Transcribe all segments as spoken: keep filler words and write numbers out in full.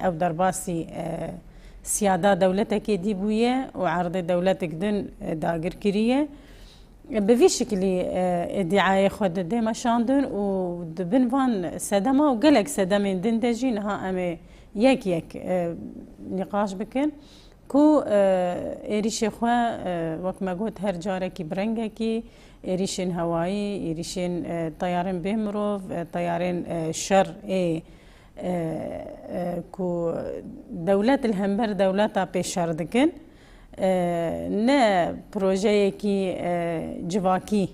Ew derbasî, e, siyada dewletekê dî bûye û erdê dewletek din, e, dagir kiriye. Bi vî şiklî, e, îdîayê xwe dide meşandin û di bin van sedema û gelek sedemên din de jî niha em ê yek yek, e, nîqaş bikin ku, e, êrîşê xwe, e, wek me got, her carekî bi rengekî, êrîşên hewayî, êrîşên, e, teyarên bê mirov, e, teyarên, e, şer ê, e, e, ku dewlet li hember dewleta pê şer dikin, e, ne projeyekî, e, civakî,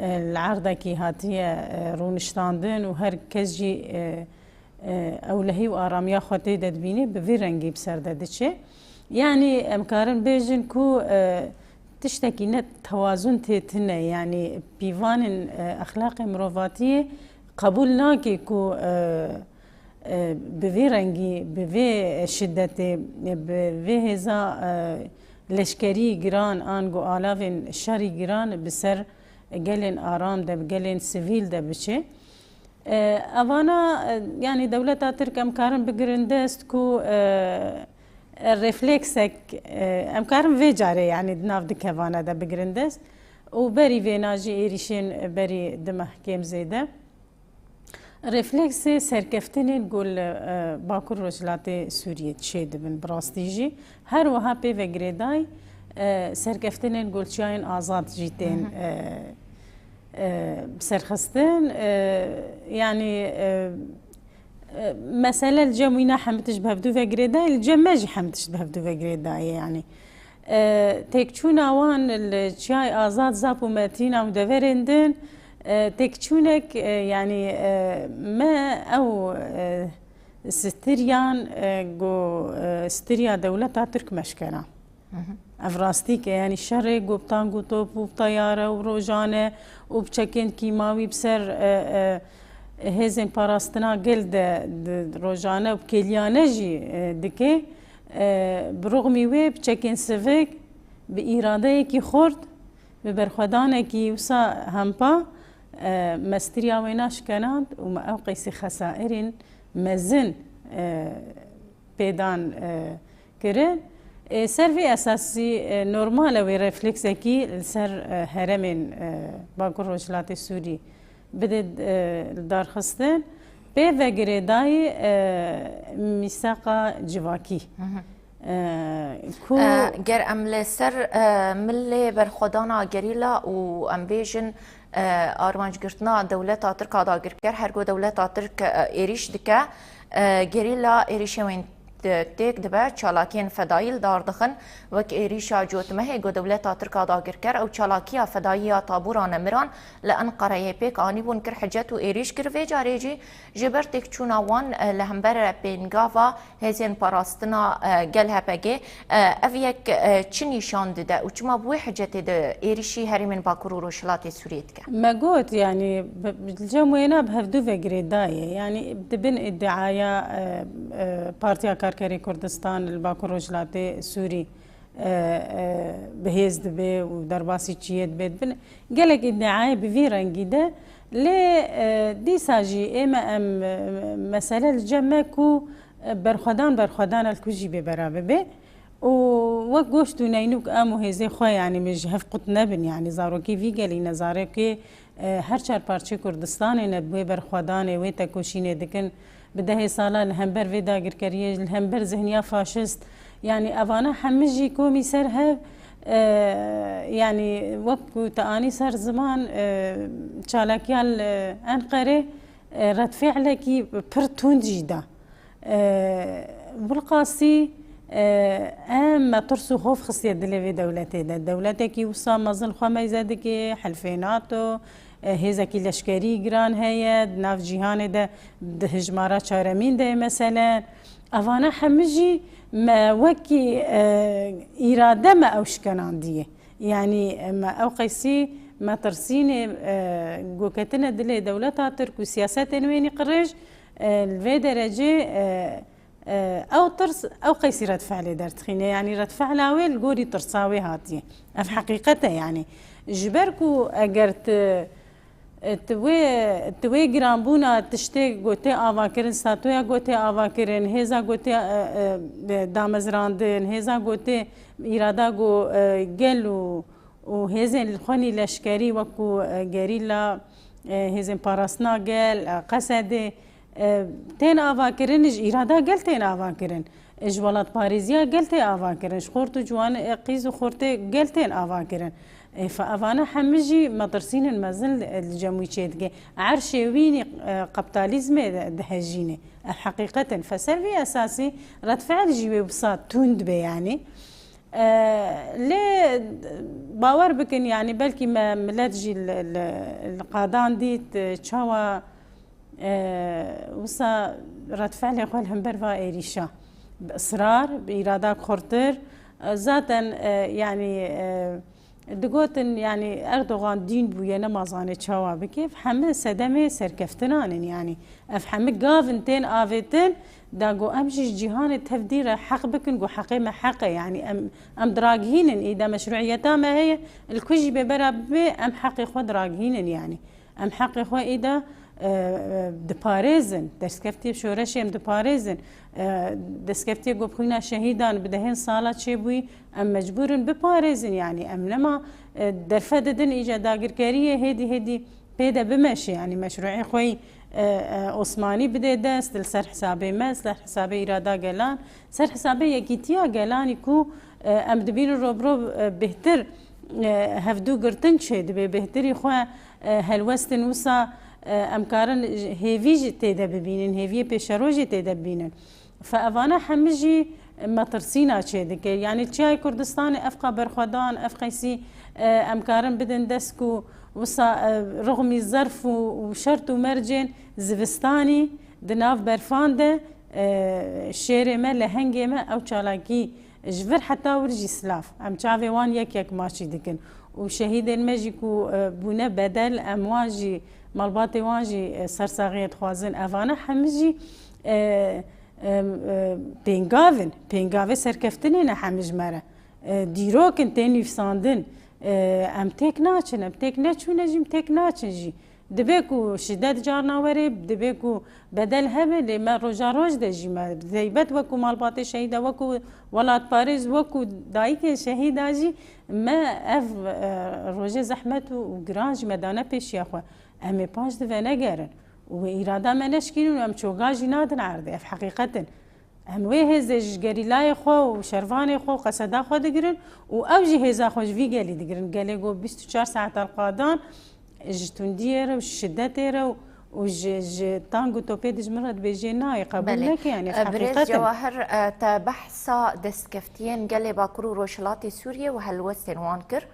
e, li erdekî hatiye, e, rûniştandin û her kes jî, e, e, ewlehî û aramiya xwe tê de dibîne, bi vî rengî bi ser de diçe. Yanî em karin bêjin ku, e, tiştekî ne tewazun tê tune, yanî pîvanên, e, exlaqê mirovatiyê qebûl nake ku, e, e, bi vî rengî, bi vê şidetê, bi vê hêza, e, leşkerî giran an ku alavên şerî giran bi ser gelên aram de, bi gelên sivîl de biçe. E, evana, e, yanî dewleta Tirk em karin bigirin dest ku, e, e, refleksek, e, em karin vê carê yanî di nav du kevana de bigirin dest û berî vêna jî êrîşên berî du meh kêm zêde. Refleksê serkeftinên ku li, e, Bakur Rojhilatê Sûriyê çêdibin bi rastî jî. Her wiha pê ve girêdayî, e, serkeftinên ku li çiyayên azad jî tên, e, e, serxistin. E, yanî, e, e, mesele li cem wî ne hemî tişt bi hevdû ve girêdayî, li cem me jî hemî tişt bi hevdû ve girêdayî yanî. E, têkçûna wan li Çiyayê Azad, Zap û Metîna û deverên din, e, têkçûnek, e, yanî, e, me ew, e, stiriyan, e, go, e, stiriya dewleta Tirk meşkena. Ev rastîk e, yanî şerê go bi tank û top û bi teyare û rojane û bi çekên kîmawî bi ser, e, e, hêzên parastina gel de, di, rojane û bi kêliyane jî, e, dike. E, bi rixmî wê bi çekên sivik, bi îradeyekî xurt, bi berxwedanekî wisa hempa, e, me stiriya wê naşkenand û me ew qeysî xesairên mezin, e, pêdan, e, kirin. E, ser vê esasî, e, normal e wê refleksekî li ser, e, herêmên, e, Bakur Rojhilatê Sûrî bide, e, lidarxistin. Pê ve girêdayî, e, mîsaqa civakî. E, ku E, ger em li ser, e, milê berxwedana gerîla û em bêjin, e, armancgirtina dewleta Tirk a dagirker, her ku dewleta Tirk, e, êrîş dike, e, gerîla êrîşê wên têk dibe, çalakiyên fedayî li dar dixin, wek êrîşa Cotmehê ku dewleta Tirk a dagirker, ew çalakiya fedayî ya Tabûra Nemiran li Enqereyê pêk anîbûn, kir hicet û êrîş kir. Vê carê jî ji ber têkçûna wan, e, li hember pêngava hêzên parastina, e, gel H P G, e, ev yek, e, çi nîşan dide û çima bi wê hicetê di êrîşî herêmên Bakur û Rojhilatê Sûriyê dike? Me got, yanî, bi, bi cem wêna bi hevdû ve girêdayê. Yanî, di bin îdiaya, e, e, Partiya Karkerê Kurdistan li Bakur Rojhilatê Sûrî, e, e, bi hêz dibe û derbasî çiyê dibe, dibin gelek îdiayê bi vî rengî de. Lê, e, dîsa jî ê me em, e, mesele li cem me ku, e, berxwedan, berxwedan e li ku jî bê bera bibe. Û wek goşt û neynûk em û hêzê xwe, yanî min ji hev qut nebin, yanî zarokê vî gelî ne, zarokê, e, her çar parçeyê Kurdistanê ne, bi wê berxwedanê, wê tekoşînê dikin, bi dehê sala li hember vê dagirkeriyê, li hember zihniya faşist, yanî evana hemî jî komî ser hev, e, yanî wek ku te anî ser ziman, e, çalakiya li Enqerê, e, redfîlekî pir tund jî da. E, bilqasî, e, em me tirs û xof xistiye dilê vê dewletê de. Dewletekî wisa mezin xwe meyze dike, helfê nato, e, hêzekî leşkerî giran heye, di nav cîhanê de di hijmara çaremîn de ye meselen. Evana hemî jî me wekî, e, îrade me ew şkenandiye. Yanî, e, me ew qeysî me tirsînê, e, goketine dilê dewleta Tirk û siyasetên wênî qirêj, e, li vê derecê, e, e, ew tirs, ew qeysî redfe'lê derdixîne. Yanî redfe'la wê li gorî tirsa wê hatiye. Ev heqîqet e yanî. Ji ber ku eger tu E, ti wê, ti wê giranbûna tiştê ku tê avakirin, statuya ku tê avakirin, hêza ku tê, e, e, damezrandin, hêza ku tê îrada ku, e, gel û, û hêzên xwenî leşkerî wekû, e, gerîla, e, hêzên parastina gel, e, Qesedê, e, tên avakirin, ji îrada gel tên avakirin. Ji welatparêziya gel tê avakirin, ji xort û ciwan, e, qîz û xortê gel tên avakirin. E, fe evane hemî jî metirsînin mezin li, li cem wî çêdike. Erşê wî nî, e, kapitalizmê de, dihejîne. Ev heqîqet in. Fe ser vî esasî redfiil jî wê wisa tund be yanî. E, lê bawer bikin, yanî belkî me milet jî li, li, li qadan dît, e, çawa, e, wisa redfiilê xwe li hember va êrîşa. Bi israr, bi îrada kurtir. E, zaten, e, yanî, e, digotin, yanî Erdogan dîn bûye, nema zanê çawa bike. Hemî sedemê serkeftinan in, yanî. Ev hemî gavin tên avêtin, da ku em jî ji cîhanê tev dî re heq bikin, ku heqê me heq e, yanî em, em diragihînin, îda meşruiyeta me heye, li ku jî bê bera bibe, em heqê xwe diragihînin, yanî. Em heqê xwe îda, e, e, diparêzin, destkeftê şoreşê em diparêzin, e, destkeftê ku bi xwîna şehîdan bi dehên sala çêbûyî, em mecbûr in biparêzin, yanî em nema, e, derfet didin îca dagirkeriyê hêdî hêdî pê de bimeşe, yanî meşruê xwe yî, e, e, Osmanî bidê dest, li ser hesabê me, li ser hesabê îrada gelan, ser hesabê yekîtiya gelanî ku, e, em dibînin ro bi ro, e, bêhtir, e, hevdû girtin çê dibe, bêhtirî xwe, e, helwestin wisa, e, em karin hêvî jî tê de bibînin, hêviyê pêşerojê tê de bibînin. Fe evane hemî jî metirsîna çêdike. Yanî Çiyayê Kurdistanê ev qa berxwedan, ev qeysî, e, em karin bidin dest ku wisa, e, rixmî zerf û, û şert û mercên zivistanî di nav berfan de, e, şêrê me, lehengê me, ew çalakî ji vir heta wir jî silav. Em çavê wan yek yek maçî dikin. Û şehîdên me jî ku, e, bûne bedel, em wan jî, malbatê wan jî, e, sersaxiyê dixwazin. Evane hemî jî, e, em, e, pêngav in, pêngavê serkeftinê ne hemî ji me re. E, dîrok in, tên nivîsandin. E, em têk naçin, em têk neçûne jî, em têk naçin jî. Dibe ku şidet carna were, dibe ku bedel hebe, lê me roja roj de jî me zeybet wekû malbatê şehîda, wekû welatparêz, wekû dayikê şehîda jî me ev, e, rojê zehmet û, û giran jî me dane pêşiya xwe. Em ê paş di venegerin. Û wê îrada me neşkînin û em çoga jî nadin erdê. Ev heqîqet in. Em wê hêzê ji gerîlayê xwe û şervanê xwe û qeseda xwe digirin û ew jî hêza xwe ji vî gelî digirin. Gelê got bîst û çar saet el qadan ji tundiyê re û ji şidetê re û, û ji, ji tang û topê dijmin re dibêjê nayê, qebûl Belê. neke, yanî ev E, Birêz heqîqet in. Cewahir, e, te behsa destkeftiyên gelê Bakur û Rojhilatê Sûriyê û helwestên wan kir.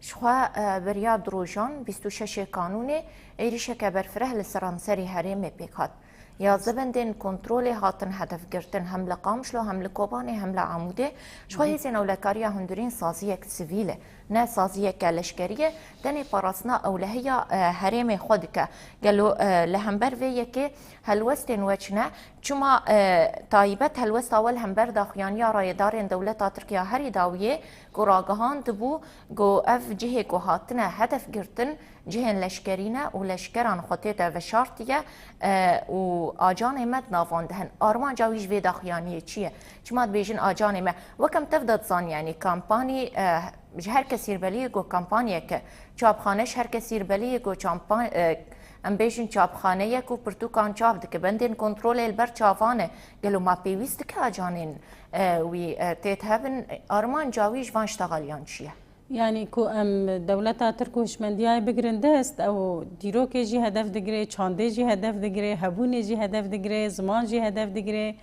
Ji xwe, e, beriya di rojan bîst û şeşê Kanûnê êrîşeke berfireh li seranserî herêmê pêk hat. Yazdeh bendên kontrolê hatin hedefgirtin, hem li Qamişlo, hem li Kobanê, hem li Amûdê. Ji xwe Hı hı. hêzên ewlekariya hundirîn saziyek sivîl e, ne saziyeke leşkerî ye, tenê parastina ewlehiya, e, herêmê xwe dike. Gelo, e, li hember vê yekê helwestên we çi ne? Çima, e, taybet helwesta we li hember daxuyaniya rayedarên dewleta Tirk ya herî dawiyê ku ragihandibû ku ev cihê ku hatine hedef girtin, cihên leşkerî ne û leşkeran xwe tê de veşartiye, e, û acanê me di navan de hene. Armanca wî ji vê daxuyaniyê çi ye? Çima dibêjin acanê me? Wek em tev de dizanî, yanî kampanî, e, ji her kesî re belî ye ku kampaniyeke, çapxane ji her kesî re belî ye ku çampa-, e, em bêjin çapxaneyek û pirtûkan çap dike, bendên kontrolê li ber çavan e. Gelo ma pêwîst dike acanên, e, wî, e, tê de hebin? Armanca wî ji van ştexaliyan çi ye? Yanî ku em dewleta Tirk û hişmendiyayê bigirin dest, ew dîrokê jî hedef digire, çandê jî hedef digire, hebûnê jî hedef digire, ziman jî hedef digire.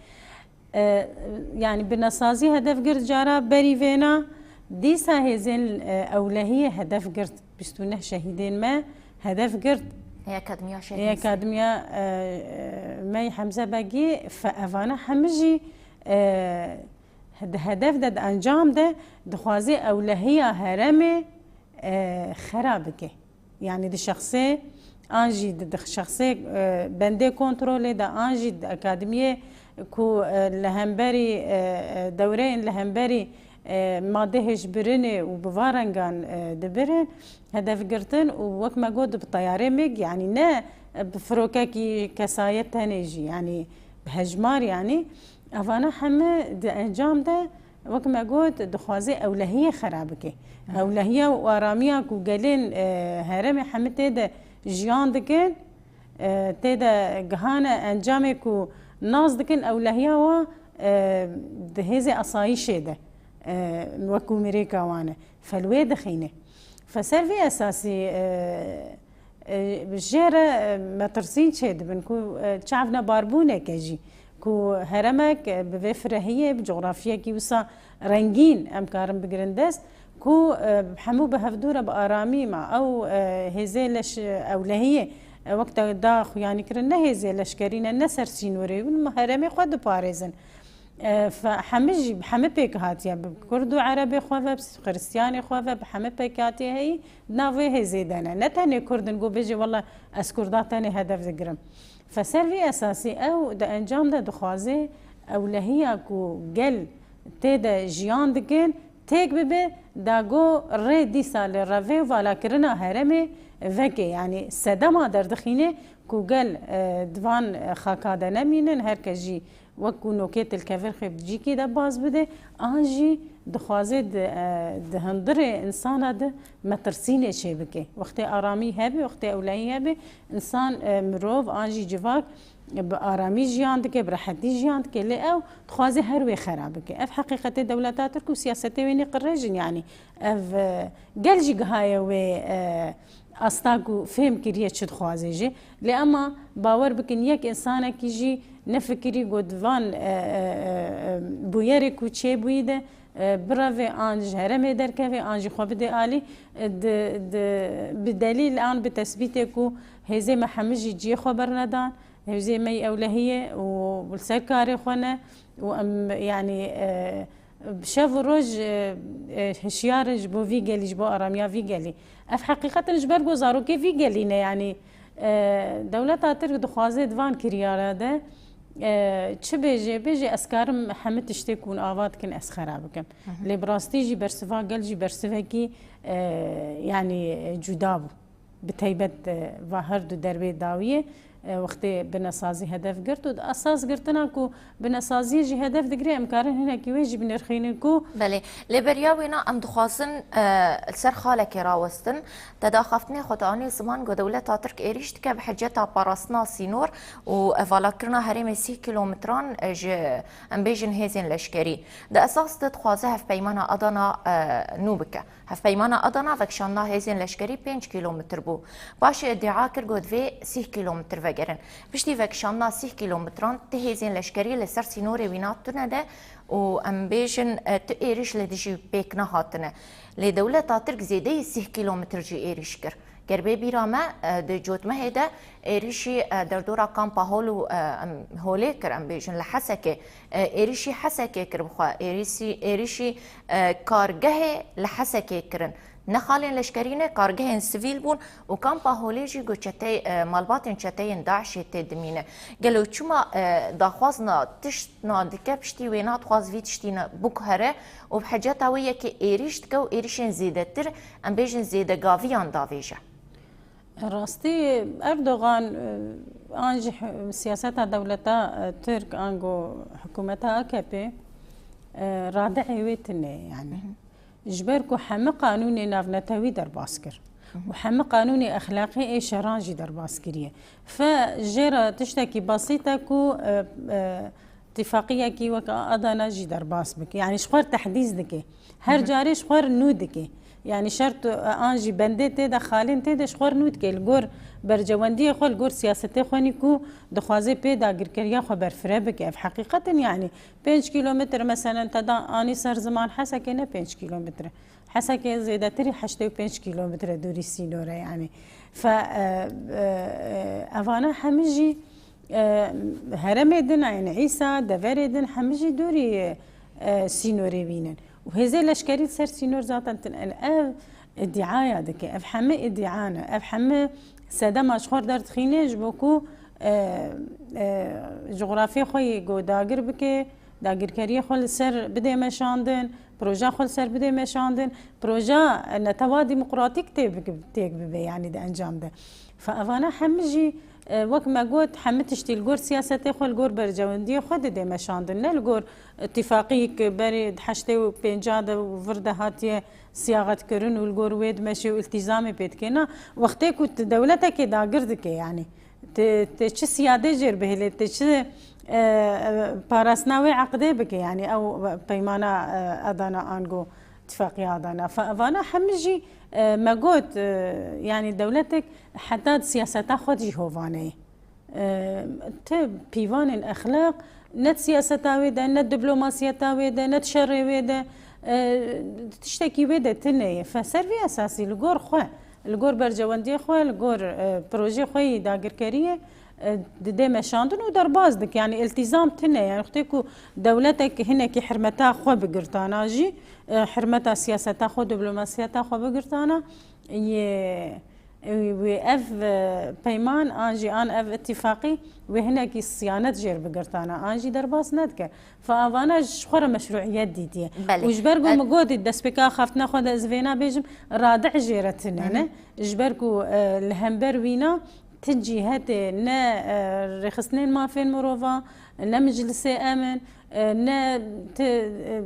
E, yanî bi nesazî hedef girt cara berî vêna, dîsa hêzên, e, ewlehiyê hedef girt. Bîst û neh şehîdên me hedef girt. Ê Akademiya Şehîd Ê Mesî. Akademiya, e, e, me Hemze Begî, fe-, evane hemî jî, e, Di hedef de, di encam de dixwaze ewlehiya herêmê, e, xera bike. Yanî di şexsê, an jî di, di şexsê, e, bendê kontrolê de, an jî di akademiyê ku, e, li hemberî, e, e, dewreyên li hemberî, e, madê hêjbirinê û bi va rengan, e, dibirin, hedef girtin û wek me got bi teyarê MiG, yanî ne bi firokekî kesayet tenê jî, yanî bi hejmar, yanî evana heme di encam de wek me got dixwaze ewlehiyê xera bike. Ewlehiya û aramiya ku gelên, e, herêmê hemî tê de jiyan dikin, e, tê de gihane encamê ku nas dikin ewlehiya wa, e, di hêzê asayîşê de, e, wekû mirêka wan e. Fe li wê dixîne. Fe ser vê esasî, e, e, jê re, e, metirsîn çêdibin ku, e, çav nebarbûneke jî ku heremek, e, bi vê firehiyê, bi cografiyekî wisa rengîn em karin bigirin dest, ku, e, hemû bi hevdû re bi aramî ma ew, e, hêzê leş, e, ewlehiyê, e, wek te da xuyanî kirin, ne hêzê leşkerî ne, ne ser sînorê win, ma herêmê xwe diparêzin. E, fe-, hemî jî, hemî pêk hatiye, bi Kurd û Erebê xwe ve, bi Xiristiyanê xwe ve, bi hemî pêk hatiye heyî, di nav wê hêzê de ne. Ne tenê Kurd in, ku bêje, "Wela ez Kurda tenê hedef digirim." Fe ser vî esasî ew di encam de dixwaze ewlehiya ku gel tê de jiyan dikin, têk bibe, da go rê dîsa li revê û valakirina herêmê veke, yanî sedema derdixîne ku gel, e, di van xaka de nemînin, her kes jî wek ku nokê tilkevirxê bi cîkî de baz bide, an jî dixwaze di, e, di hundirê insana de metirsînê çêbike. Wextê aramî hebe, wextê ewlehî hebe, insan, e, mirov an jî civak bi aramî jiyan dike, bi rehetî jiyan dike, lê ew dixwaze her wê xera bike. Ev heqîqetê dewleta Tirk û siyasetê wê nê qirêj in, yanî ev, e, gel jî gihaye wê, e, asta ku fêm kiriye çi dixwaze jî. Lê ema bawer bikin, yek însanekî jî nefikirî got van, e, e, e, e, bûyerê ku çêbûyî de, e, birevê an ji herêmê derkevê an jî xwe bidê alî, e, di, di, bi delîl an bi tesbîtê ku hêzê me hemî jî cihê xwe bernedan, hêzê me yî ewlehiyê û li ser karê xwe ne û em, yanî, e, bi şev û roj, e, e, hişyar in ji bo vî gelî, ji bo aramiya vî gelî. Ev heqîqet in, ji ber ku zarokê vî gelî ne, yanî, e, dewleta Tirk dixwaze di van kiryara de, e, çi bêjê, bêjê ez karim hemî tiştê ku hûn ava dikin ez xera bikim. Lê bi rastî jî bersiva gel jî bersivekî, e, yanî, e, cuda bû. Bi taybet, e, va her du derbê dawiyê, e, wextê binesazî hedef girt û di esas girtina ku binesaziyê jî hedef digire, em karin hinekî wê jî binirxînin ku Belê, lê beriya wêna em dixwazin, e, li ser xalekê rawestin. Te di axaftinê xwe de anî ziman ku dewleta Tirk êrîş dike bi hiceta parastina sînor û evalakirina herêmê sî kîlometran, e, ji, em bêjin, hêzên leşkerî. Di esas de dixwaze hevpeymana Adana, e, nû bike. Hevpeymana Adana vekişandina hêzên leşkerî pênc kîlometr bû. Paşê îdia kir got vê sîh kîlometr vegerin. Piştî vekişandina sîh kîlometran ti hêzên leşkerî li ser sînorê wîna tune de û em bêjin, e, ti êrîş li dijî pêk nehatine. Lê dewleta Tirk zêdeyî sîh kîlometr jî êrîş kir. Ger bê bîra me, e, di cotmehê de êrîşî, e, derdora Kampa Hol û, e, em, Holê kir, em bêjin li Hesekê. E, êrîşî Hesekê kir bi xwe, êrîsî-, êrîşî, e, kargehê li Hesekê kirin. Ne xalên leşkerî ne, kargehên sivîl bûn û Kampa Holê jî ku çetey-, e, malbatên çeteyên DAIŞê tê dimîne. Gelo çima, e, daxwazna tişt na dike, piştî wê nadixwaz vî tiştî ne biguhere û bi heceta wê yekê êrîş dike û êrîşên zêdetir, em bêjin zêdegaviyan davêje? Rastî Erdogan, e, an jî hi-, siyaseta dewleta, e, Tirk, ango hikûmeta A K P, e, radeyê wê tune ye, yanî. Ji ber ku hemî qanûnê navnetewî derbas kir û hemî qanûnê exlaqî ê şeran jî derbas kiriye. Fe jê re tiştekî besît e ku, e, e, tifaqiyekî wek Adana jî derbas bike. Yanî ji xwe re tehdîz dike. Her carê ji xwe re nû dike. Yanî şert, e, an jî bendê tê de, xalên tê de ji xwe re nû dike. Li gor bercewendiyê xwe, li gor siyasetê xwe nî ku dixwaze pê dagirkeriya xwe berfireh bike. Ev heqîqet in, yanî pênc kîlometr, meselen, te da anî ser ziman Hesekê ne pênc kîlometr e. Hesekê zêdetirî heştê û pênc kîlometre dûrî sînor e, yanî. Fe, e, e, e, evana hemî jî, e, herêmê din, Eyn Îsa, deverê din, hemî jî dûrî, e, sînorê wî ne. Û hêzê leşkerî li ser sînor zaten tune ne. Ev îdiaya dike, ev hemî îdia ne, ev hemî sedema ji xwe re derdixîne ji bo ku, e, e, cografyê xwe yê ku dagir bike, Dagirkeriyê xwe li ser bidê meşandin, proja xwe li ser bidê meşandin, proja netewa demokratîk tê bik-, têk bibe, yanî di encam de. Fe evana hemî jî, e, wek me got, hemî tiştî li gor siyasetê xwe, li gor berjewendiyê xwe didê meşandin. Ne li gor îtîfaqiyek berê di heştê û pênca de û vir de hatiye siyaxetkirin û li gor wê dimeşê û îltîzamê pê dike. Na, wextê ku tu dewletekê dagir dike, yanî, Tê, tê çi siyadê jêr bihêlê, tê çi, e, e, parastina wê eqdê bike, yanî ew peymana, e, Adana ango tifaqiya Adana. Fe evana hemî jî, e, me got, e, yanî dewletek heta di siyaseta xwe de jî hovane ye. E, ti pîvanên exlaq ne di siyaseta wê de, ne di diplomasiyeta wê de, ne di şerê wê de, e, tiştekî wê de tune ye. Fe ser vê esasî li gor xwe, li gor berjewendiyê xwe, li gor, e, projeyê xwe yî dagirkeriyê, e, didê meşandin û derbas dike. Yanî îltîzam tune ye. Yanî wextê ku dewletek hinekî hirmeta xwe bigirtana jî, e, hirmeta siyaseta xwe, diplomasiyeta xwe bigirtana, yê, wê ev, e, peyman an jî an ev îtîfaqî wê hinekî siyanet jêr bigirtana, an jî derbas nedike. Fe evana ji xwe re meşruiyet dîtiye. Belê. Û ji ber ku E, min gotî destpêka axaftina xwe de ez vêna bêjim, radic jê re tune ne. Ji ber ku, e, li hember wîna ti cîhetê ne, e, rêxistinên mafên mirova, ne miclisê emin, e, ne ti, e,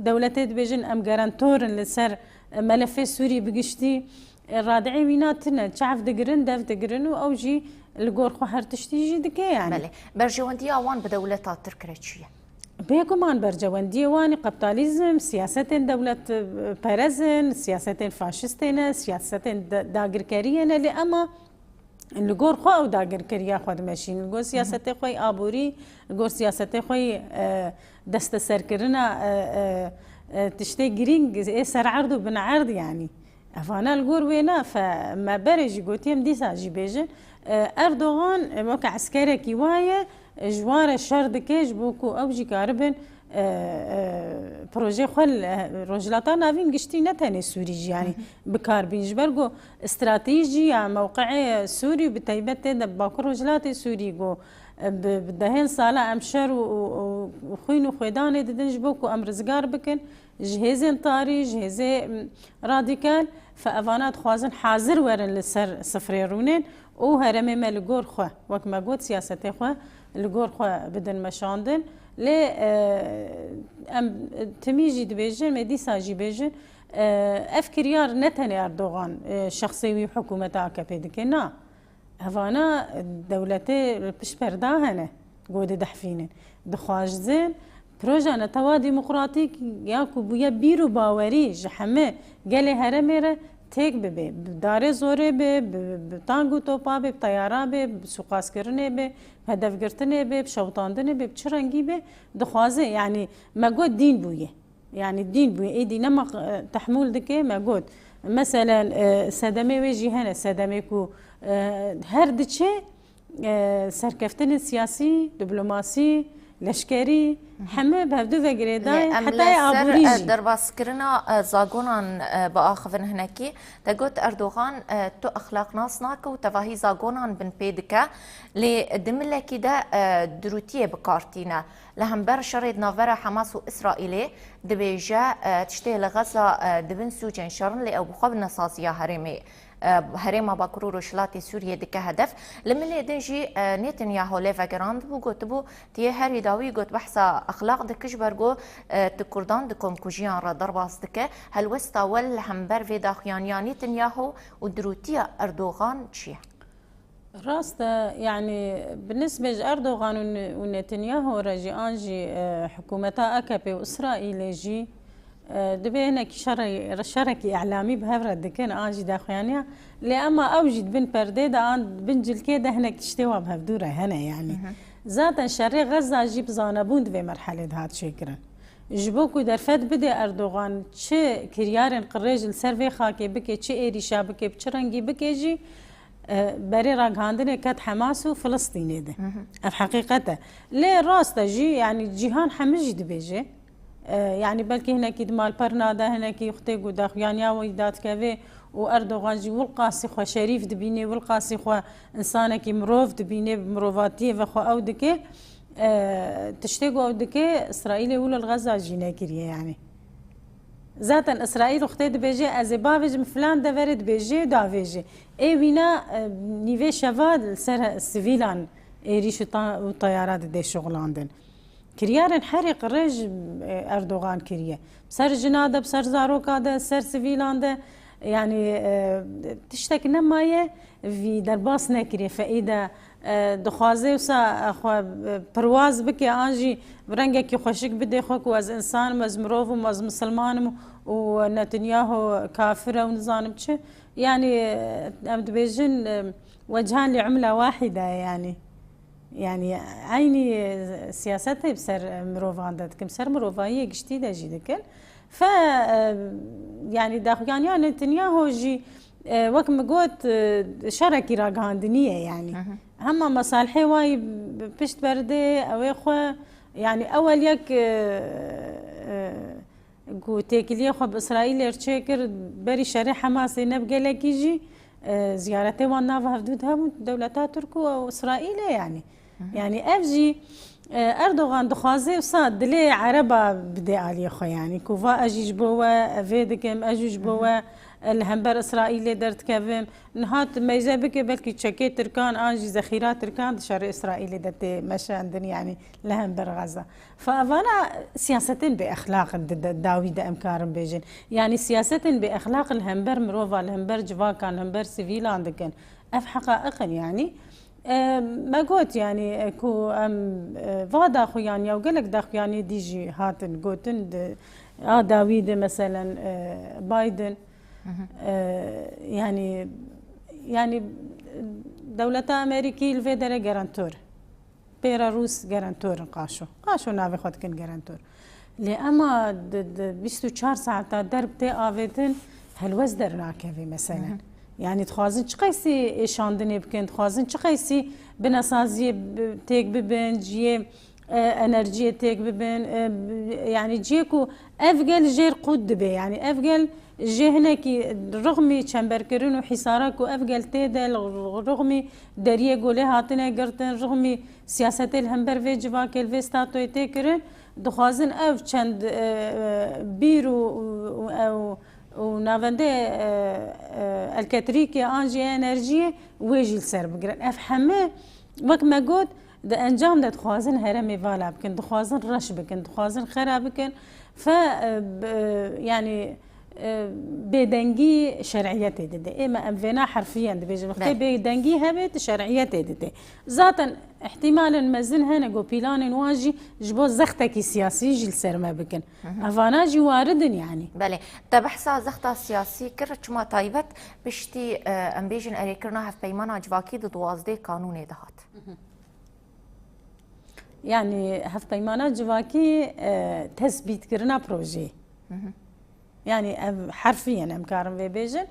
dewletê dibêjin em garantor in li ser, e, melefê Sûrî bi giştî. E, radi'ê wîna tune, çav digirin, dev digirin û ew jî li gor xwe her tiştî jî dike, yanî. Belê. Berjewendiya wan bi dewleta Tirk re çi ye? Bêguman berjewendiyê wan ê kapitalizm, siyasetên dewlet, e, perez in, siyasetên faşistê ne, siyasetên da-, dagirkeriyê ne, lê ema li gor xwe ew dagirkeriya xwe dimeşînin. Li gor siyasetê xwe yê aborî, li gor siyasetê xwe yê, e, desteserkirina, e, e, e, tiştê girîng ê ser erd û bin erd, yanî. Evana li gor wê ne, fe me berê jî gotiye, em dîsa jî bêjin, e, Erdogan, e, weke eskerekî wa ye, e, ji wan re şer dike, ji bo ku ew jî karibin, e, e, projeyê xwe li, e, Rojhilata Navîn giştî, ne tenê Sûrî jî, yanî, bi kar bîn. Ji ber ku stratejî ya mewqeyê Sûrî, bi taybet tê de Bakur Rojhilatê Sûrî, ku, e, bi, bi dehên sala em şer û, û, û, û xwîn û xwêdanê didin ji bo ku em rizgar bikin, ji hêzên tarî, ji hêzê, m, radîkal, fe evana dixwazin hazir werin li ser sifrê rûnên û herêmê me li gor xwe, wek me got, siyasetê xwe li gor xwe bidin meşandin. Lê, e, em timî jî dibêjin, me dîsa jî bêjin, e, ev kiryar ne tenê Erdogan, e, şexsê wî hikûmeta A K P dike, na. Evana dewletê li pişt perda hene, ku didehfînin. Dixwazin proja netewa demokratîk ya ku bûye bîr û bawerî ji hemî gelê herêmê re têk bibe. Bi darê zorê be, bi, bi tang û topa be, bi teyara be, bi sûqaskirinê be, bi hedefgirtinê be, bi şewitandinê be, bi çi rengî be, dixwaze, yanî me got dîn bûye. Yanî dîn bûye, êdî nema, e, tehmûl dike, me got. Meselen, e, sedemê wê jî hene, sedemê ku, e, her diçe, e, serkeftinên siyasî, diplomasî, leşkerî, hemî bi hevdû ve girêdayî, heta yê aborî jî. Em li ser, e, derbaskirina, e, zagonan, e, biaxivin hinekî. Te got Erdogan, e, tu exlaqnas nake û tevahî zagonan binpê dike. Lê di milekî de, e, dirûtiyê bi kar tîne. Li hember şerê di navbera Hamas û Îsraîlê dibêje, e, tiştê li Xeza, e, di bin sûcên şer in, lê ew bi xwe bi nesaziya herêmê, e, herêma Bakur û Rojhilatê Sûriyê dike hedef. Li milê din jî, e, Netanyahu lê vegerandibû, gotibû, tiyê herî dawî got behsa exlaq dike, ji ber ku, e, tu Kurdan di komkujiyan re derbas dike. Helwesta we li hember vê daxuyaniya Netanyahu û dirûtiya Erdogan çi ye? Rast e, yanî bi nisbê ji Erdogan û Ne-, û Netanyahu re jî an jî, e, hikûmeta A K P û Îsraîlê jî, e, divê hinekî şerê-, şerekî îlamî bi hev re dikin, an jî daxuyaniya. Lê ema ew jî di bin perdê de, an bin cilkê de hinek tiştê wan bi hevdû re hene, yanî. Zaten şerê Xeza jî bi zanebûn di vê merhelê de hat çêkirin. Ji bo ku derfet bide Erdogan çi kiryarên qirêj li ser vê xakê bike, çi êrîşa bike, bi çi rengî bike jî, E, berê ragihandinê ket Hemas û Filistînê de. Ev heqîqet e. Lê rast e jî, yanî cîhan hemî jî dibêje. E, yanî belkî hinekî di malperna de, hinekî xwedê ku daxuyaniya wî dadikeve û Erdogan jî wilqasî xwe şerîf dibîne, wilqasî xwe însanekî mirov dibîne, bi mirovatiyê ve xwe ew dike. E, tiştê ku ew dike, Îsraîlê wilo li Xeza jî nekiriye, yanî. Zaten Îsraîl wextê dibêje, "Ez ê bavêjim", filan deverê dibêje, davêje. Ê wîna, e, nîvê şeva li ser sivîlan êrîş û ta-, û teyara dide şixulandin. Kiryarên herî qirêj, e, Erdogan kiriye. Bi ser jina de, bi ser zaroka de, ser sivîlan de, yanî, e, tiştek nemaye, vî derbas nekiriye. Feîde, e, dixwaze wisa, e, xwe, e, pirwaz bike, an jî bi rengekî xweşik bide xwe ku ez însan im, ez mirov im, ez misilman im û Netanyahu kafir e û nizanim çi. Yanî, e, em dibêjin, e, "Wechan li umla wahide", yanî. Yanî, eynî, e, siyasetê bi ser mirovan de dikin, bi ser mirovahiyê giştî de jî dikin. Fe, e, yanî, daxuyaniya Netanyahu jî, e, wek min got, e, şerekî ragihandinî ye, yanî. Hema mesalihê wayî bi pişt berdê, ew ê xwe, yanî, ewel yek, e, e, ku têkiliyê xwe bi Îsraîlê re çêkir, berî şerê Hemasê ne bi gelekî jî, e, ziyaretê wan nav hevdû de hebûn, dewleta Tirk û Îsraîlê, yanî. Yanî ev jî, e, Erdogan dixwaze wisa dilê Ereba bide aliyê xwe, yanî ku va ez jî ji bo we vê dikim, ez jî ji bo we, e, li hember Îsraîlê derdikevim. Niha tu meyze bike belkî çekê Tirkan an jî zexîra Tirkan di şerê Îsraîlê de tê meşandin, yanî li hember Xeza. Fa evana siyasetên bêexlaq in di de-, dawî de em karin bêjin. Yanî siyasetên bêexlaq li hember mirova, li hember civakan, li hember sivîlan dikin. Ev heqaîq in, yanî. E, me got, yanî, e, ku em, e, va daxuyaniya û gelek daxuyaniyê dî jî hatin gotin di, a dawî de, meselen, e, Biden, e, yanî, yanî, dewleta Amerîkî li vê derê garantor. Pêra Rûs garantor in, qaşo. Qaşo navê xwe dikin garantor. Lê ema di, di bîst û çar saeta derb tê avêtin, helwest dernakevê, meselen. Yanî dixwazin çi qeysî êşandinê bikin, dixwazin çi qeysî binesaziyê bi-, têk bibin, cihê, e, enerjiyê têk bibin, e, bi-, yanî cihê ku ev gel jêr qût dibe, yanî ev gel jê hinekî rixmî çemberkirin û hîsara ku ev gel tê de, li rixmî deriyê ku lê hatine girtin, rixmî siyasetê li hember vê civakê, li vê statoyê tê kirin, dixwazin ev çend, e, e, bîr û, û, û ew, û navendê, e, e, elektrîkê an jî enerjiyê wê jî li ser bigirin. Ev heme, wek me got, di encam de dixwazin herêmê vala bikin, dixwazin reş bikin, dixwazin xera bikin. Fe, e, b-, yanî, e, bêdengî şer'iyetê dide. Ê me em vêna herfiyen dibêjin. Wextê Belê. bêdengî hebe, tu şer'iyetê dide. Zaten ihtimalên mezin hene ku planên wan jî ji bo zextekî siyasî jî li ser me bikin. Evana jî warid in, yanî. Belê. Te behsa zexta siyasî kir, çima taybet piştî, e, em bêjin erêkirina hevpeymana civakî di duwazdeh kanûnê de hat. Yanî hevpeymana civakî, e, tesbîtkirina projeyê. Yanî ev herfiyen em karin vê bêjin.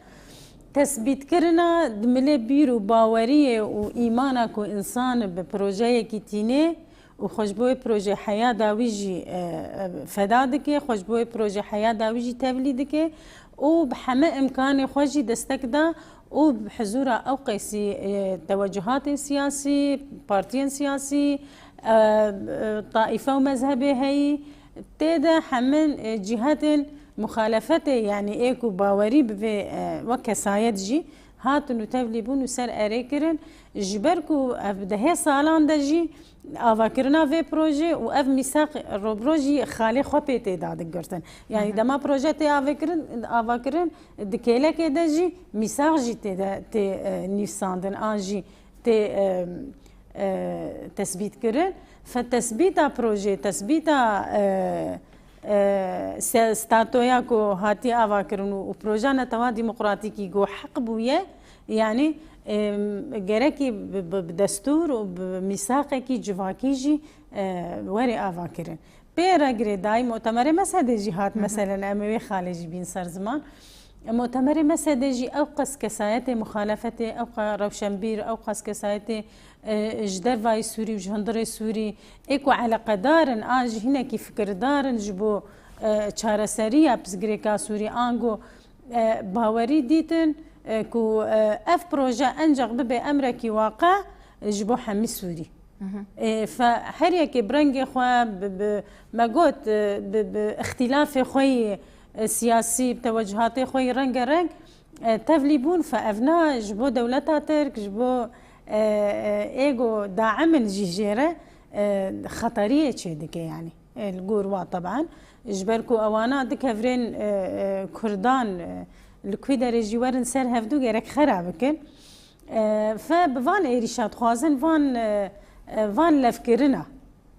Tesbîtkirina di milê bîr û baweriyê û îmana ku însan bi projeyekî tînê û xwe ji bo wê proje heya dawî jî, e, e, feda dike, xwe ji bo wê proje heya dawî jî tevlî dike û bi heme îmkanê xwe jî destek da û bi hizûra ew qeysî, e, tewecuhatên siyasî, partiyên siyasî, e, e, taîfe û mezhebê heyî, tê de hemin, e, cîhetên muxalefetê, yanî ê ku bawerî bi vê, e, wek kesayet jî hatin û tevlî bûn û ser erê kirin, ji ber ku ev dehê salan de jî avakirina vê projê û ev mîsaq robro jî xalê xwe pê tê dadigirtin. Yanî Hı hı. dema proje tê avêkirin, avakirin, di kêlekê de jî mîsaq jî tê de, tê, e, nivîsandin an jî tê, e, e, tesbît kirin. Fe tesbîta projê, tesbîta, e, e, se-, statoya ku hatiye avakirin û, û proja netewa demokratîkî ku heq bûye, yanî, e, gerekî bi, bi, bi destûr û bi mîsaqekî civakî jî, e, were avakirin. Pê re girêdayî mutemerê Mesedê jî hat, Hı hı. meselen, em ê wê xalê jî bîn ser ziman. Mutemerê Mesedê jî ew qas kesayetê muxalefetê, ew qas rewşenbîr, ew qas kesayetê, e, ji dervayî Sûrî û ji hundirê Sûrî, ê ku eleqedar in, an jî hinekî fikirdar in ji bo, e, çareseriya pirsgirêka Sûrî, ango, e, bawerî dîtin, e, ku, e, ev proje enceq bibe emrekî waqe ji bo hemî Sûrî. Ê, fe her yekê bi rengê xwe, bi, bi, me got, e, bi, bi îxtîlafê xwe yî, e, siyasî, bi tewecûhatê xwe yî rengereng, e, tevlî bûn. Fe evna ji bo dewleta Tirk, ji bo, e, e, ê go daim in jî jê re, e, xeteriyê çêdike, yanî, e, li gor wa teban. Ji ber ku ewana dikevirên, e, e, Kurdan, e, li kwî derê jî werin ser hevdû gerek xera bikin. E, fe bi van êrîşa dixwazin van, e, e, van levkirina,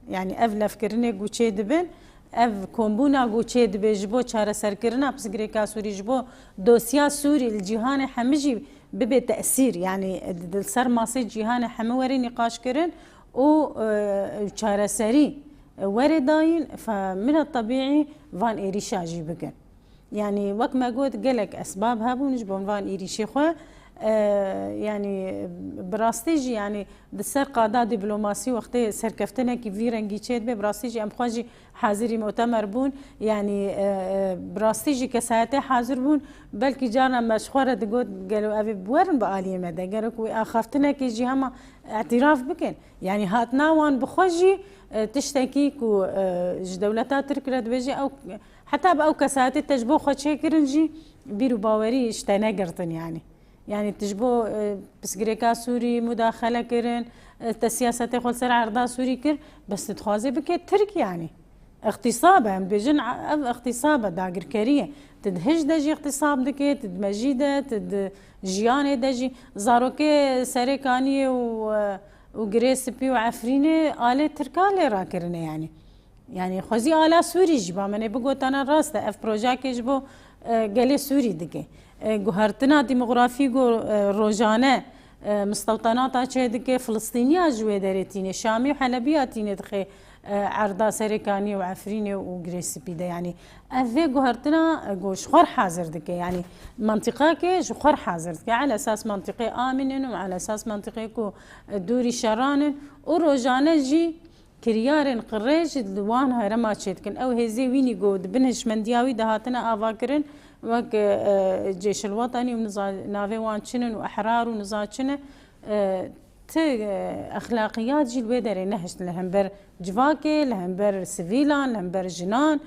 yanî ev levkirinê ku çê dibin, ev kombûna ku çê dibe ji bo çareserkirina pirsgirêka Sûrî, ji bo dosya Sûrî li cîhanê hemî jî bibe tesîr, yanî di, di ser masê cîhanê hemî were nîqaşkirin û, e, çareserî were dayîn, fe min e tebîî van êrîşa jî bikin. Yanî wek me got, gelek esbab hebûn ji bo van êrîşê xwe. E, yanî bi rastî jî, yanî di ser qada dîplomasî wextê serkeftinekî vî rengî çêdibe, bi rastî jî em xwe jî hazirî mutemer bûn. Yanî, e, e, bi rastî jî kesayetê hazir bûn. Belkî carna me ji xwe re digot, gelo ev ê biwerin bi aliyê me de. Gerek wê axaftinekê jî hema îtiraf bikin. Yanî hatina wan bi xwe jî, e, tiştekî ku, e, ji dewleta Tirk re dibêje ew Heta bi ew kesayetê te ji bo xwe çêkirin jî bîr û bawerî ji te negirtin, yanî. Yanî tu ji bo, e, pirsgirêka Sûrî mudaxele kirin, e, te siyasetê xwe li ser erda Sûrî kir, bes tu dixwazê bike Tirk, yanî. Îxtîsab e, em dibêjin, ev îxtîsab e, dagirkerî ye. Tu di hij de jî îxtîsab dike, tu di mejî de, tu di jiyanê de jî. Zarokê Serê Kaniyê û, e, û Girê Spî û Efrînê alê Tirka lê rakirine, yanî. Yanî xwezî ala Sûrî jî ba me nê bigotana rast e. Ev projakê ji bo, e, gelê Sûrî dike. E, guhertina demografî ku, e, rojane, e, mistewtenata çêdike, Filistîniya ji wê derê tîne, Şamî û Helebiya tîne dixe, e, erda Serê Kaniyê û Efrînê û Girê Spî de. Yanî ev vê guhertina, e, ku ji xwe re hazir dike. Yanî mentiqakê ji xwe re hazir dike. Ala esas mentiqê amîn in û ala esas mentiqê ku, e, dûrî şeran in û rojane jî Kiryarên qirêj li wan herêma çêdikin. Ew hêzê wînî ku di bin hişmendiya wî de hatine avakirin, wek, e, Cêşil Wetenî û niza navê wan çi ne û Ehrar û niza çi ne, e, ti, e, exlaqiyat jî li wê derê nehiştin li hember civakê, li hember sivîlan, li hember jinan.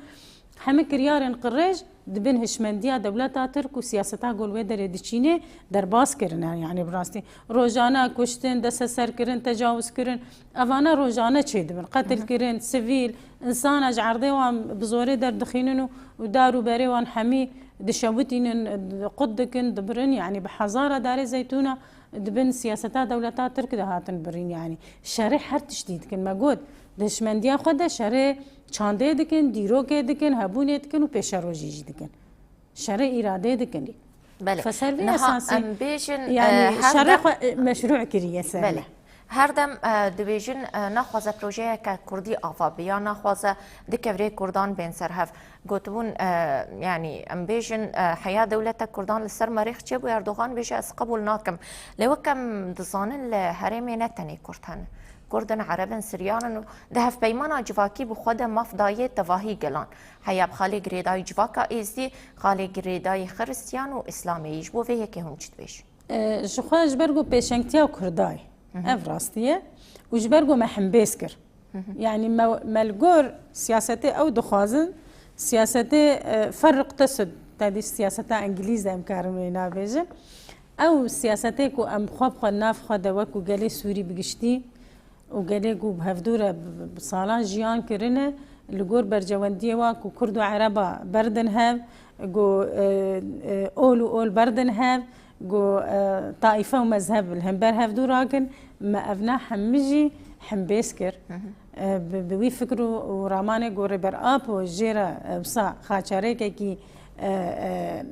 Hemî kiryarên qirêj di bin hişmendiya dewleta Tirk û siyaseta ku li wê derê diçîne derbas kirine. Yanî bi rastî rojane kuştin, desteserkirin, tecawizkirin, evana rojane çêdibin. Qetilkirin, sivîl, însana ji erdê wan bi zorê derdixînin û, û dar û berê wan hemî dişewitînin, qut dikin, dibirin. Yanî bi hezara darê zeytûna di bin siyaseta dewleta Tirk de hatin birîn. Yanî şerê her tiştî dikin. Me got, di hişmendiya xwe de şerê çandê dikin, dîrokê dikin, hebûnê dikin û pêşerojî jî dikin. Şerê îradê dikin. Belê. Fe ser vê esasî, em bêjin, yanî, e, her şerê dem xwe, e, meşrû kiriye ser Belê. me. Her dem, e, dibêjin, e, naxwaze projeyeke kurdî ava be ya naxwaze du kevirê kurdan bên ser hev. Gotibûn, e, yanî, em bêjin, e, heya dewleta kurdan li ser merêx çêbû, Erdogan bêje, ez qebûl nakim. Lê wek em dizanin, li herêmê ne tenê kurd hene. Kurd in, Ereb in, Siryan in û di hevpeymana civakî bi xwe de maf daye tevahî gelan. Heya bi xalê girêdayî civaka Êzdî, xalê girêdayî Xiristiyan û Îslamê yî. Ji bo vê yekê hûn çi dibêjin? E, ji xwe ji ber ku pêşengtiya Kurda ye. Ev rastî ye. Û ji ber ku me hembêz kir. Yanî me, me li gor siyasetê ew dixwazin, siyasetê, e, ferriq tesud, tedî siyaseta Îngilîz de em karin wê nabêjin. Ew siyasetê ku em xwe bi xwe nav xwe de wek ku gelê Sûrî bi giştî û gelê ku bi hevdû re bi, bi, bi salan jiyan kirine, li gor berjewendiyê wa ku Kurd û Ereba berdin hev, ku, e, e, ol û ol berdin hev, ku, e, taîfe û mezheb li hember hevdû rakin, me evna hemî jî hembêz kir. E, bi, bi wî fikr û, û ramanê ku Rêber Apo jê re, e, wisa xaçerêkekî, e, e,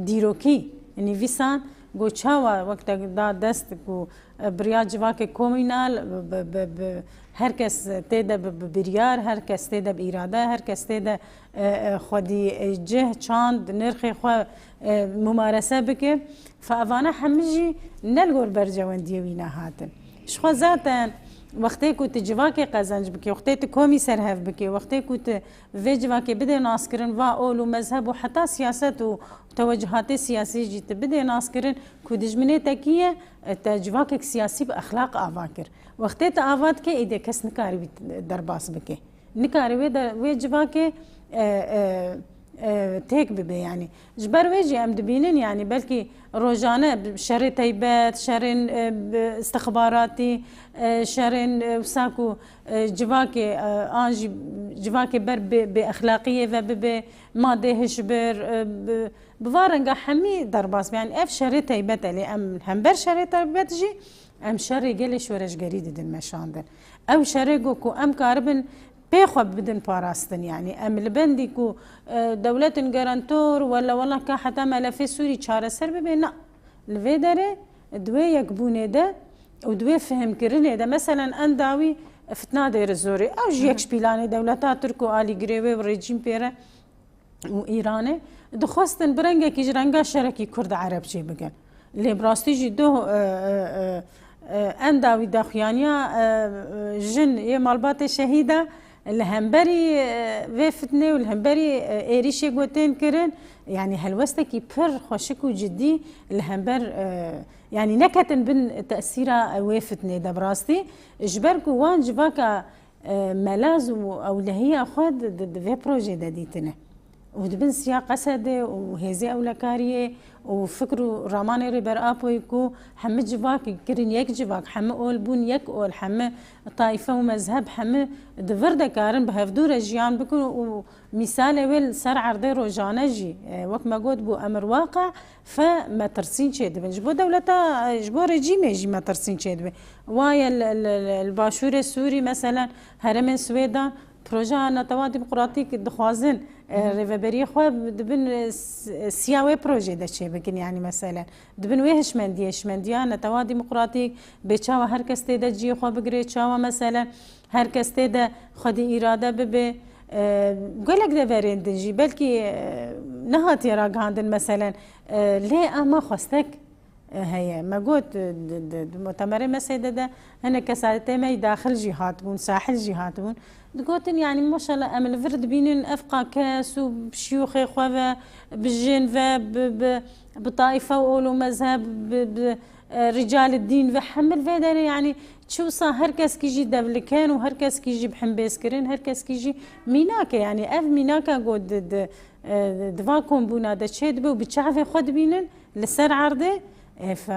dîrokî nivîsan, ku çawa wek te da dest ku, e, bi riya civakê komînal, bi, bi, bi, her kes tê de bi, bi biryar, her kes tê de bi îrade, her kes tê de, e, e, xwedî, e, cih, çand, nirxê xwe, e, mumarese bike. Fe evane hemî jî ne li gor berjewendiyê wî nehatin. Ji xwe zaten Wextê ku tu civakê qezenc bikê, wextê tu komî serhev bikê, wextê ku tu vê civakê bidê naskirin, va ol û mezheb û heta siyaset û teweccihatê siyasî jî tu bidê naskirin ku dijminê te kî ye, te civakek siyasî bi exlaq ava kir. Wextê tu ava dikê, êdî kes nikare wî derbas bike. Nikare wê de, wê civakê, e, e, e, têk bibe, yanî. Ji ber wê jî em dibînin, yanî belkî rojane bi şerê teybet, şerên, e, bi istixbaratî, e, şerên, e, wisa ku, e, civakê, e, an jî civakê ber bê, bêexlaqiyê ve bibe, madê hişbir, e, bi, bi va renga hemî derbas be. Yanî ev şerê teybet e, lê em hember şerê teybet jî em şerê gelê şoreşgerî didin meşandin. Ew şerê ku, ku em karibin pê xwe bidin parastin, yanî em li bendî ku, e, dewletên garantor wela wela ka heta melefê Sûrî çareser bibe, na. Li vê derê, di wê yekbûnê de û di wê fihmkirinê de, meselen, en dawî Fitna Dêrizorê, ew ji yek ji pîlanê dewleta Tirk û alîgirê wê û rejîm pê re û Îranê, dixwestin bi rengekî ji renga şerekî Kurd Ereb çêbikin. Lê bi rastî jî doh, e, e, e, e, en dawî daxuyaniya, e, e, jin yê malbatê şehîda li hemberî, e, vê fitnê û li hemberî, e, êrîşê ku tên kirin, yanî helwestekî pir xweşik û cidî li hember, e, yanî neketin bin tesîra wê fitnê de bi rastî. Ji ber ku wan civaka e, melaz û ewlehiya xwe di, di, di vê projê de dîtine. Û di bin siya qesedê û hêzê ewlekariyê û fikr û ramanê Rêber Apoyî ku hemî civak kirin yek civak, hemî ol bûn yek ol, hemî tayfe û mezheb, hemî di vir de karin bi hevdû re jiyan bikin û mîsalê wê li ser erdê rojane jî, e, wek me got bû emir waqe, Fe metirsîn çêdibin. Ji bo dewleta, ji bo rejîmê jî metirsîn çêdibin. Waye li, li, li, li Başûrê Sûrî, meselen, herêmên Swêdan, projeya Netewa Demokratîk dixwazin, e, rêveberiyê xwe dibin, e, s-, siya wê projê de çêbikin, yanî meselen. Dibin wê hişmendiyê, hişmendiya Netewa Demokratîk, bê çawa her kes tê de cihê xwe bigire, çawa meselen, Her kes tê de xwedî îrade bibe. E, gelek deverên din jî belkî, e, nehatiye ragihandin, meselen, e, lê ema xwestek, e, heye. Me got, e, di, di, di mutemerê mesêde de hinek kesayetê me yî daxil jî hatibûn, sahil jî hatibûn. Digotin, yanî, maşallah, em li vir dibînin ev qa kes û bi şiyûxê xwe ve, bi jin ve, bi, bi, bi taife û ol û mezheb, bi, bi, e, ricalê dîn ve hemil vê derê, yanî, Çi wisa her keskî jî devliken û her keskî jî bi himbêz kirin, her keskî jî mînak e. Yanî ev mînaka ku di, di, e, di va kombûna de çêdibe û bi çavê xwe dibînin li ser erdê, e, fe,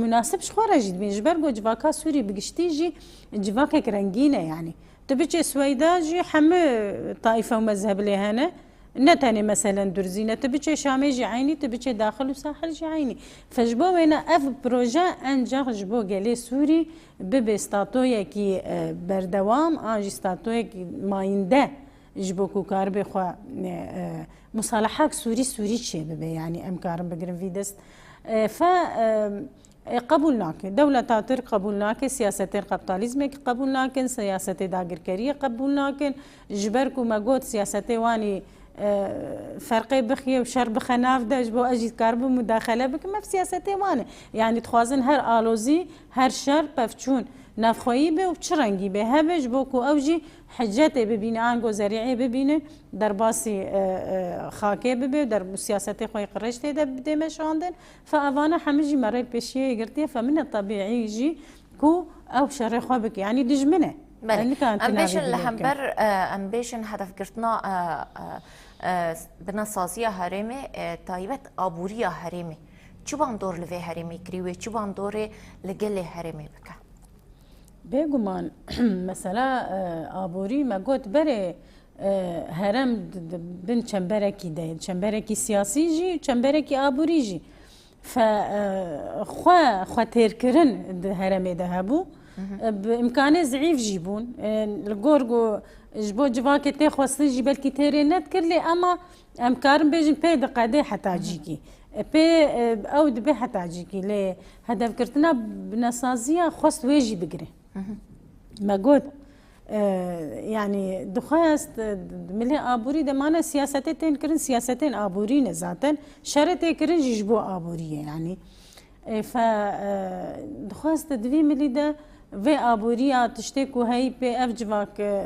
munasib ji xwe re jî dibînin. Ji ber ku civaka Sûrî bi giştî jî civakek rengîn e, yanî. Tu biçê Sweyda jî hemû taife û mezhebilê hene. Ne tenê meselen Durzî ne, tu biçê Şamê jî eynî, tu biçê daxil û sahil jî eynî. Fe ji bo wêne ev proje encax ji bo gelê Sûrî bibe statoyekî, e, berdewam, an jî statoyekî mayînde ji bo ku karibe xwe, e, e, musalahak Sûrî Sûrî çêbibe. Yanî em karin bigirin vî dest. E, fe, e, E, qebûl nake. Dewleta Tirk qebûl nake, siyasetên kapitalizmekî qebûl nakin, siyasetê dagirkeriyê qebûl nakin. Ji ber ku me got siyasetê wanî, e, ferqê bixiye û şer bixe nav de, ji bo ez jî dikaribim mudaxele bikim, ev siyasetê wan e. Yanî dixwazin her alozî, her şer, pevçûn navxweyî be û çi rengî be hebe, ji bo ku ew jî hicetê bibîne, ango zerîeyê bibîne, derbasî, e, e, xakê bibe, der-, siyasetê xwe yê qirêj tê de bidê meşandin. Fe evane hemî jî me rê pêşiyê girtiye, fe min e tebîî jî ku ew şerê xwe bike, yanî dijmin e. Belê. Em nikarin tu navê bêjin li hember, e, em bêjin hedefgirtina, e, e, e, binesaziya herêmê, e, taybet aboriya herêmê. Çi bandor li vê herêmê kirî wê, çi bandorê li gelê herêmê bike? Bêguman, mesela, e, aborî me got berê, e, herem di, di bin çemberekî de, çemberekî siyasî jî, çemberekî aborî jî. Fe, e, xwe, xwe têrkirin di heremê de hebû. E, bi imkanê zîîf jî bûn. E, li gor ku ji bo civakê tê xwestin jî belkî têrê nedikir, lê ema em karin bêjin pê diqede heta cîkî. E, pê, e, ew dibe heta cîkî, lê hedefgirtina binesaziya xwest wê jî bigire. Me got, e, yanî dixwest, e, milê aborî de mane siyasetê tên kirin, siyasetên aborî ne zaten. Şerê tê kirin jî ji bo aborî ye, yanî. E, fe, e, dixwest di vî milî de Vê aboriya tiştê ku heyî pê ev civak, e,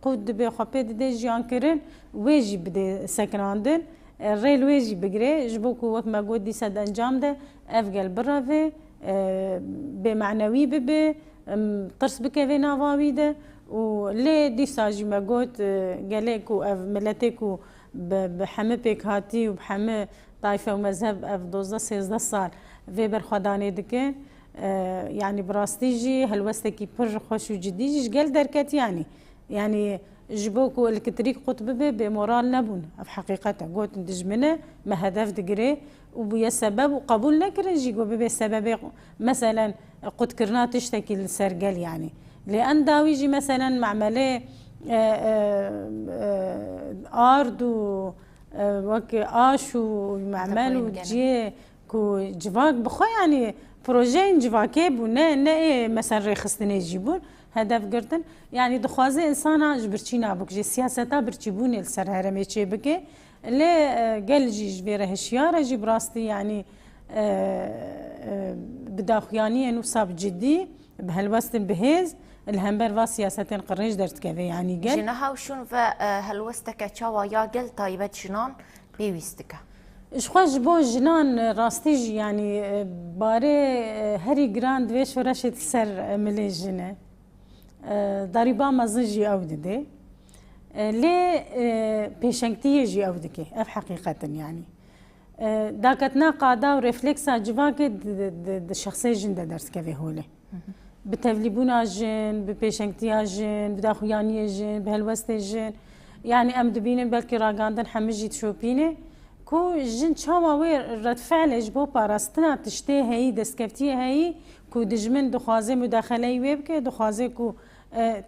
qût dibe xwe pê dide jiyan kirin, wê jî bide sekinandin, e, rê li wê jî bigire, ji bo ku wek me got dîsa di encam de ev gel bireve, e, bê manewî bibe, em, tirs bikeve nava wî de û lê dîsa jî me got, e, gelê ku ev miletê ku bi, bi hemî pêkhatî û bi hemî tayfe û mezheb ev dozdeh sêzdeh sal vê berxwedanê dike. E, yanî bi rastî jî helwestekî pir xweş û cidî jî ji gel derketiyanî. Yanî ji bo ku elektrîk qut bibe, bê moral nebûn. Ev heqîqet e. Gotin dijmin e, me hedef digire û bûye sebeb û qebûl nekirin jî ku bibe sebebê, meselen, qutkirina tiştekî li ser gel yanî. Lê em dawî jî, meselen, memelê, e, e, e, ard û, e, wek aş û memel û ciyê ku civak bi xwe, yanî projeyên civakê bû, ne, ne ê mesela rêxistinê jî bûn, hedef girtin. Yanî dixwaze insana ji birçî nabikuje, siyaseta birçîbûnê li ser herêmê çêbike. Lê, e, gel jî ji vê re hişyar e jî bi rastî, yanî, e, e, bi daxuyaniyên wisa bi cidî, bi helwestin bi hêz, li hember va siyasetên qirêj derdikeve, yanî gel. Ji niha û şûn ve, e, helwesteke çawa ya gel taybet jinan pêwîst dike? Ji xwe ji bo jinan, e, rastî jî, yanî, e, barê, e, herî giran di vê şoreşê di ser, e, milê jin e. E, darîba mezin jî ew dide. E, lê, e, pêşengtiyê jî ew dike. Ev heqîqet in, yanî. E, daketina qada û refleksa civakê di, di, di, di şexsê jin de derdikeve holê. Bi tevlîbûna jin, bi pêşengtiya jin, bi daxuyaniyê jin, bi helwestê jin. Yanî em dibînin belkî ragandin hemî jî dişopîne ku jin çawa wê redfe'lê ji bo parastina tiştê heyî, destkeftiyê heyî ku dijmin dixwaze mudaxeleyî wê bike, dixwaze ku, e,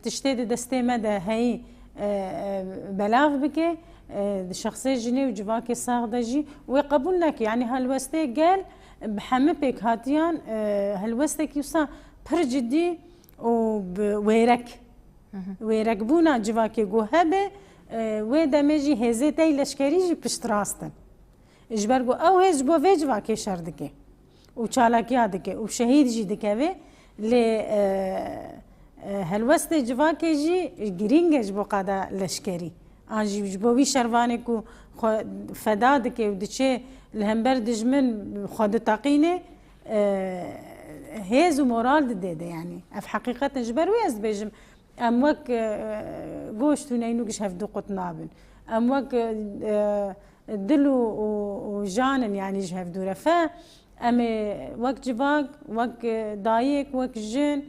tiştê di destê me de heyî, e, e, belav bike, e, di şexsê jinê û civakê sax de jî wê qebûl neke. Yanî helwestê gel bi hemî pêkhatiyan, e, helwestekî wisa pir cidî û bi wêrek, wêrekbûna civakê ku hebe, e, wê demê jî hêzê tey leşkerî jî piştrast in. Ji ber ku ew hêz ji bo vê civakê şer dike û çalakiya dike û şehîd jî dikeve, lê, e, e, helwestê civakê jî girîng e ji bo qada leşkerî. An jî ji bo wî şervanê ku xwe feda dike û diçe li hember dijmin xwe diteqîne, e, hêz û moral dide de, yanî. Ev heqîqet in. Ji ber wê ez dibêjim, em wek, e, goşt û neynûk ji hevdû qut nabin. Em wek, e, dil û, û, û jan in, yanî ji hevdû re. Fe em ê wek civak, wek, e, dayik, wek jin,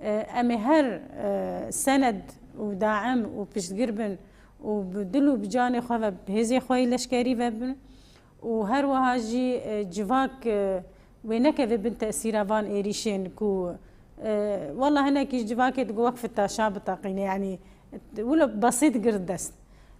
e, em ê her, e, sened û daim û piştgir bin û bi dil û bi canê xwe ve, bi hêzê xwe yê leşkerî ve bin. Û her wiha jî, e, civak, e, wê nekeve bin tesîra van êrîşên ku, e, wela hinekî ji civakê digo wek fitaşa biteqîne, yanî wilo besît girt dest.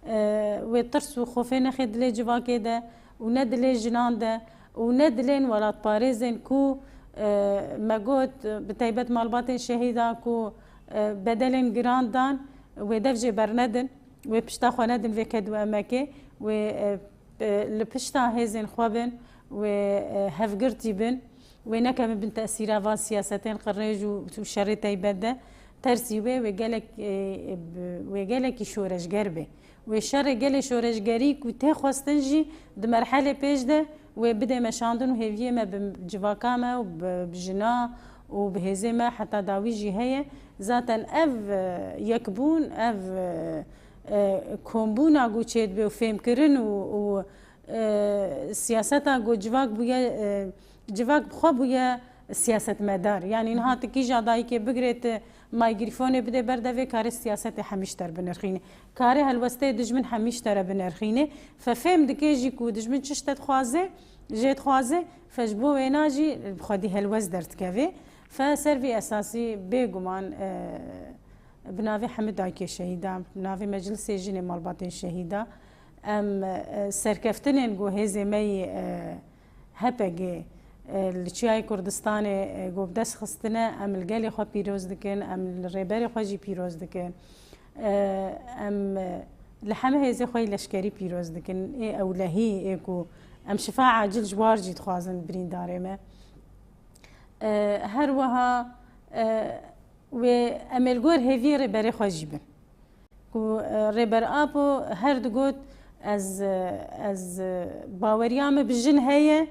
E, wê tirs û xofê nexê dilê civakê de û ne dilê jinan de û ne dilên welatparêzên ku, e, me got, bi taybet malbatên şehîda ku, e, bedelên giran dan, wê dev jê bernedin, wê pişta xwe nedin vê ked û emekê, wê, e, e, li pişta hêzên xwe bin, wê, e, hevgirtî bin, wê nekevin bin tesîra van siyasetên qirêj û, û şerê teybet de. Tersî wê, wê gelek, e, e, bi, wê gelekî şoreşger be. Wê şerê gelê şoreşgerî ku tê xwestin jî di merhelê pêş de wê bidê meşandin û hêviyê me bi civaka me û bi, bi jina û bi hêzê me heta dawî jî heye. Zaten ev, e, yekbûn, ev, e, e, kombûna ku çêdibe û fêmkirin û, û, e, siyaseta ku civak bûye, e, civak bi xwe bûye siyasetmedar. Yanî niha tu kîja dayikê bigirê, tu maygirîfonê bidê ber devê, karê siyasetê hemî ji te re binirxîne. Karê helwestê dijmin hemî ji te re binirxîne. Fe fêm dike jî ku dijmin çi ji te dixwaze, jê dixwaze, fe ji bo wêna jî bi xwedî helwest derdikeve. Fe ser vî esasî bêguman, e, bi navê hemî dayikê şehîda, bi navê Meclisê Jinê Malbatên Şehîda, em, e, serkeftinên ku hêzê me yî, e, H P G, e, li Çiyayê Kurdistanê, e, ku bi dest xistine, em li gelê xwe pîroz dikin, em li rêberê xwe jî pîroz dikin. E, em, e, li hemî hêzê xwe yê leşkerî pîroz dikin. Ê ewlehî, ê ku em şifa acil ji war jî dixwazin birîndarê me. E, her wiha, E, wê em ê li gor hêviyê Rêberê xwe jî bin. Ku, e, Rêber Apo her digot, ez, e, ez, e, baweriya min bi jin heye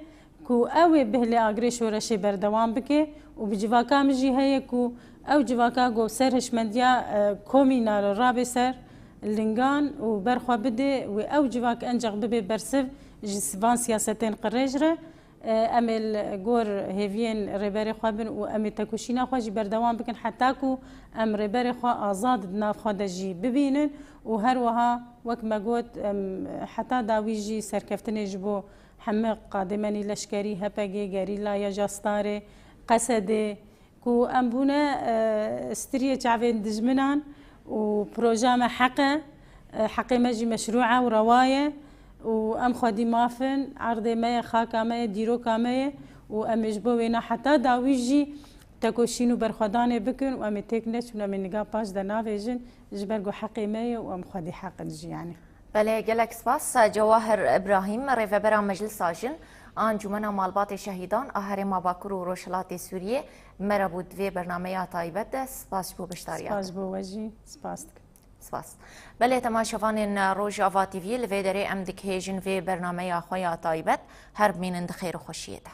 ku ew ê bihlê agirê şoreşê berdewam bike û bi civaka min jî heye ku ew civaka ku ser hişmendiya, e, komîna re rabe ser lingan û berxwe bide, wê ew civak enceq bibe bersiv ji van siyasetên qirêj re. E, em ê li gor hêviyên Rêberê xwe bin û em ê tekoşîna xwe jî berdewam bikin heta ku em Rêberê xwe azad di nav xwe de jî bibînin û her wiha wek me got, em heta dawî jî serkeftinê ji bo hemî qadêmenî leşkerî, H P G, gerîla ya Jastarê, Qesedê, ku em bûne, e, striyê çavên dijminan û proja me heq e, e, heqê me jî meşrû e û rewa ye û em xwedî maf in, erdê me ye, xaka me ye, dîroka me ye û em ê ji bo wêna heta dawî jî tekoşîn û berxwedanê bikin û em ê têk neçin, em ê niga paş de navêjin, ji ber ku heqê me ye û em xwedî heq in jî, yanî. Belê, gelek spas. Cewahir Îbrahîm, rêvebera Meclisa Jin a Encûmena Malbatê Şehîdan a Herêma Bakur û Rojhilatê Sûriyê, me re bû di vê bernameya taybet de. Spas ji bo beşdariya te. Spas ji bo we jî. Spas dikim. Spas. Belê, temaşevanên Rojava T V, li vê derê em dikihêjin vê bernameya xwe ya taybet. Her bimînin di xêr û xweşiyê de.